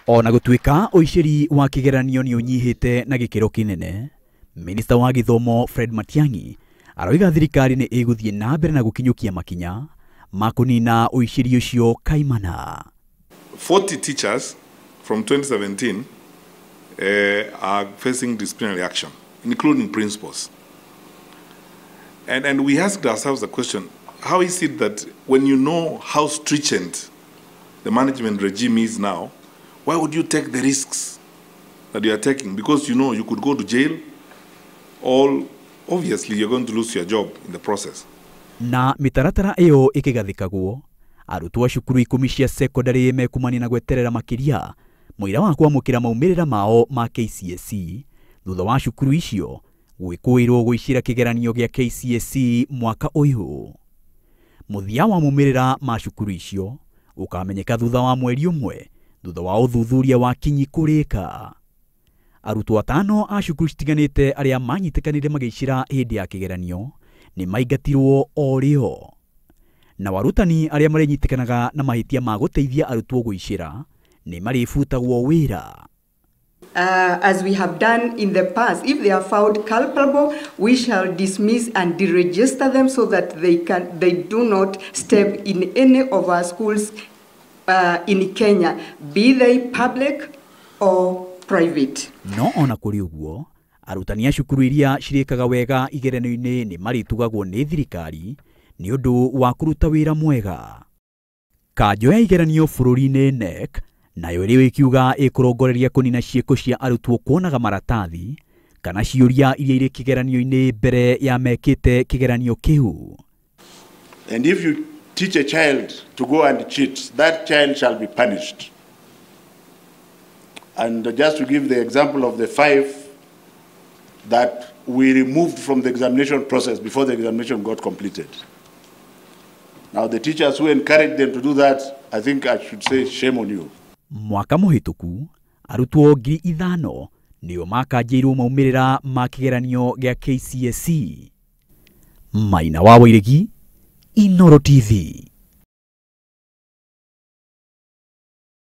Ona gũtuĩka ũicĩri wa kĩgeranio nĩ ũnyihĩte na gĩkĩro kĩnene, Minista wa gĩthomo Fred Matiang'i aroiga thirikari nĩ ĩgũthiĩ na mbere na gũkinyũkia makinya ma kũnina ũicĩri ũcio kaimana. 40 teachers from 2017 are facing disciplinary action, including principals. And we asked ourselves the question, how is it that when you know how stringent the management regime is now, why would you take the risks that you are taking? Because you know you could go to jail, or obviously you're going to lose your job in the process. Na mĩtaratara ĩyo ĩkĩgathĩkagwo, arutwo a cukuru 10 cia secondary mekumania na gweterera makĩria mũira wa kwamũkĩra maumĩrĩra mao ma KCSE thutha wa cukuru icio gwĩkũĩrwo gũicĩra kĩgeranio gĩa KCSE mwaka ũyũ. Mũthia wa maumĩrĩra ma cukuru icio ũkamenyeka thutha wa mweri ũmwe thutha wa ũthuthuria wa kinyi kũrĩka. Arutwo 5 a cukuru citiganĩte arĩa manyitĩkanire magĩicĩra hĩndĩ ya kĩgeranio nĩ maingatirwo o rĩo. Na warutani arĩa marĩnyitĩkanaga na mahĩtia ma gũteithia arutwo gũicĩra nĩ marĩbutagwo wĩra. As we have done in the past, if they are found culpable, we shall dismiss and deregister them so that they do not step in any of our schools in Kenya, be they public or private. No ona kũrĩ ũguo, arutani a cukuru iria cirĩkaga wega igeranio-inĩ nĩ marĩtugagwo nĩ thirikari nĩ ũndũ wa kũruta wĩra mwega. Kanjo ya igeranio bũrũri-inĩ KNEC nayo rĩu ĩkiuga ĩkũrongoreria kũnina ciĩko cia arutwo kuonaga maratathi kana ciũria iria irĩ kĩgeranio-inĩ mbere ya mekĩte kĩgeranio kĩu. And if you teach a child to go and cheat, that child shall be punished. And just to give the example of the 5 that we removed from the examination process before the examination got completed. Now the teachers who encouraged them to do that, I think I should say shame on you. Mwaka mũhĩtũku, arutwo 5,000 nĩo makanjĩirwo maumĩrĩra ma kĩgeranio gĩa KCSE. Maina wa Wairegi, Inooro TV.